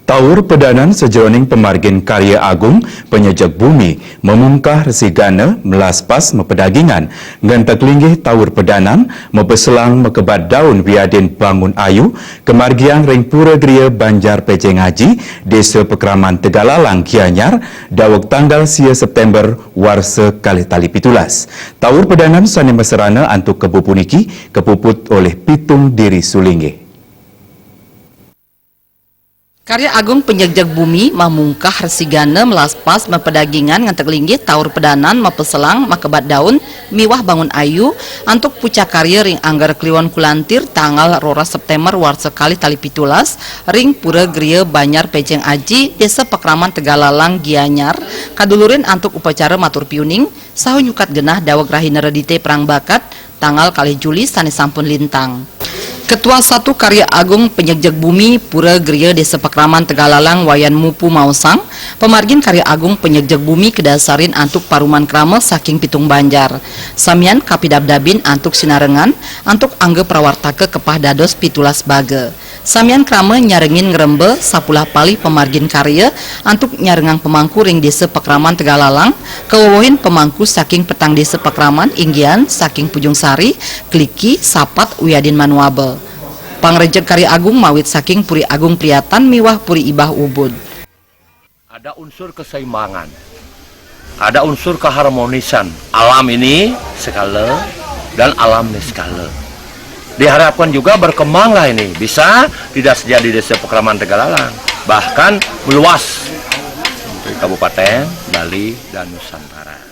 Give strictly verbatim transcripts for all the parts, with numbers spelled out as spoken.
Taur pedanan sajeroning pamargin karya agung panyejeg bumi, mamungkah resigana, melaspas mapedagingan, ngentek linggih taur pedanan, mapeselang makebat daun wiadin bangun ayu, kamargiang ring Pura Griya Banjar Pejeng Aji, Desa Pakraman Tegalalang, Gianyar, daweg tanggal sia September warsa kalih tali pitulas. Taur pedanan sane masrana antuk kebo puniki kapuput olih Pitung Diri Sulinggih. Karya Agung Penyegjeg Bumi mamungkah resigana melaspas mapedagingan ngentek linggih taur pedanan mapeselang makebat daun miwah bangun ayu antuk pucak karya ring Anggar Kliwon Kulantir tanggal roras September warsa kalih tali pitulas ring Pura Griya Banjar Pejeng Aji, Desa Pakraman Tegalalang, Gianyar, kadulurin antuk upacara matur piuning saha nyukat genah daweg rahina Redite Perang Bakat, tanggal kalih Juli sane sampun lintang. Ketua Satu Karya Agung Penyegjeg Bumi Pura Griya Desa Pakraman Tegalalang Wayan Mupu maosang, pamargin karya agung penyegjeg bumi kadasarin antuk paruman krama saking pitung banjar. Samian kapidabdabin antuk sinarengan, antuk angga prawartaka kepah dados pitulas baga. Samian krama nyarengin ngremba sapulah palih pamargin karya antuk nyarengang pamangku ring Desa Pakraman Tegalalang, kawewehin pamangku saking petang Desa Pakraman inggihan saking Pujung Sari, Kliki, Sapat, wiadin Manuaba. Pangrejeg karya agung mawit saking Puri Agung Priatan miwah Puri Ibah Ubud. Ada unsur keseimbangan, ada unsur keharmonisan alam ini skala dan alam niskala. Diharapkan juga berkembanglah ini, bisa tidak saja di Desa Pakraman Tegalalang, bahkan meluas ke Kabupaten, Bali, dan Nusantara.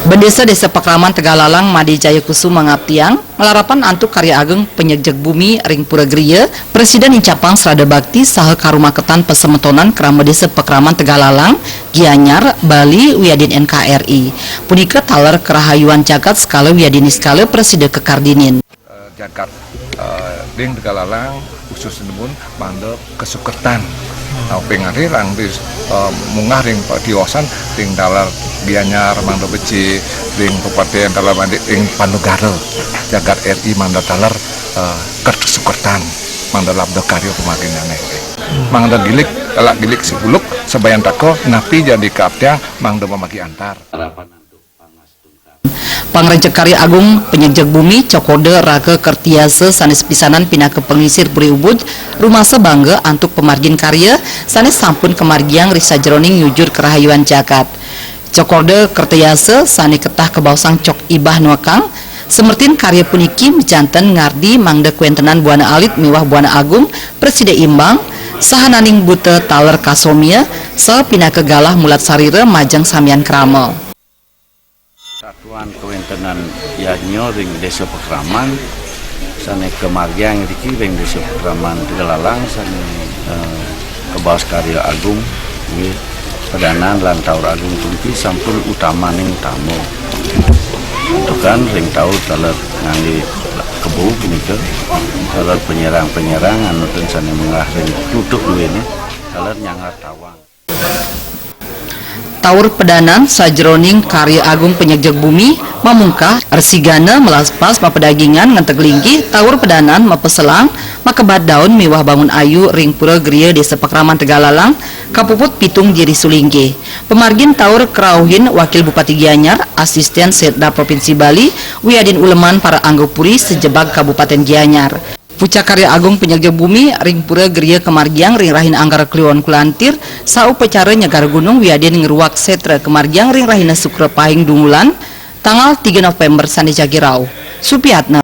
Bendesa Desa Pakraman Tegalalang Made Jaya Kusuma ngaptiang, malarapan antuk karya agung penyegjeg bumi ring Pura Griya, prasida nincapang srada bakti saha karumaketan pasemetonan krama Desa Pakraman Tegalalang, Gianyar, Bali, wiadin N K R I. Punika taler karahayuan jagat skala wiadin niskala prasida kakardinin. Eh, jagat, eh, ring Tegalalang khusus pun mangda kasukertan. Nah, ping ari rang di, eh, munggah ring patiosan ring taler Gianyar mangda becik, ring kabupaten taler mangda ring Panegara, jagat R I mangda taler, eh, kasukertan, mangda labda karya pamarginane. Mangda gilik, taler gilik si buluk, sabayantaka napi jani kaaptiang mangda mamagi antar. Pangrejeg karya agung penyegjeg bumi, Cokorda Raga Kertiasa sane sepisanan pinaka panglingsir Puri Ubud, rumasa bangga antuk pamargin karya sane sampun kamargiang ring sajeroning nyujur karahayuan jagat. Cokorda Kertiasa sane ketah kabaosang Cok Ibah Nuekang, semertin karya puniki majanten ngardi mangda kawentenan buana alit miwah buana agung prasida imbang, sahananing buta taler kasomia, saha pinaka galah mulat sarira majeng samian krama. Satuan Kawentenan Yadnya ring Desa Pakraman, sane kamargiang iriki ring Desa Pakraman Tegalalang, sane, eh, kabaos karya agung, nggih, pedanan lan taur agung puniki sampun utamaning utama. Santukan ring taur taler ngangge kebo punika, taler panyerang-panyerang anutun sane munggah ring tutuk duene, taler nyanggar tawang. Taur pedanan sajeroning karya agung penyegjeg bumi, mamungkah, resigana, melaspas, mapedagingan, ngentek linggih, taur pedanan, mapeselang, makebat daun miwah bangun ayu ring Pura Griya Desa Pakraman Tegalalang, kapuput Pitung Diri Sulinggih. Pamargin taur krauhin Wakil Bupati Gianyar, Asisten Setda Provinsi Bali, wiadin uleman para angga puri sajebag Kabupaten Gianyar. Pucak karya agung penyegjeg bumi ring Pura Griya kamargiang ring rahina Anggar Kliwon Kulantir, saupacara nyegar gunung wiadin ngruak setra kamargiang ring rahina Sukra Pahing Dungulan, tanggal tiga November sane jagi rauh. Supiatna.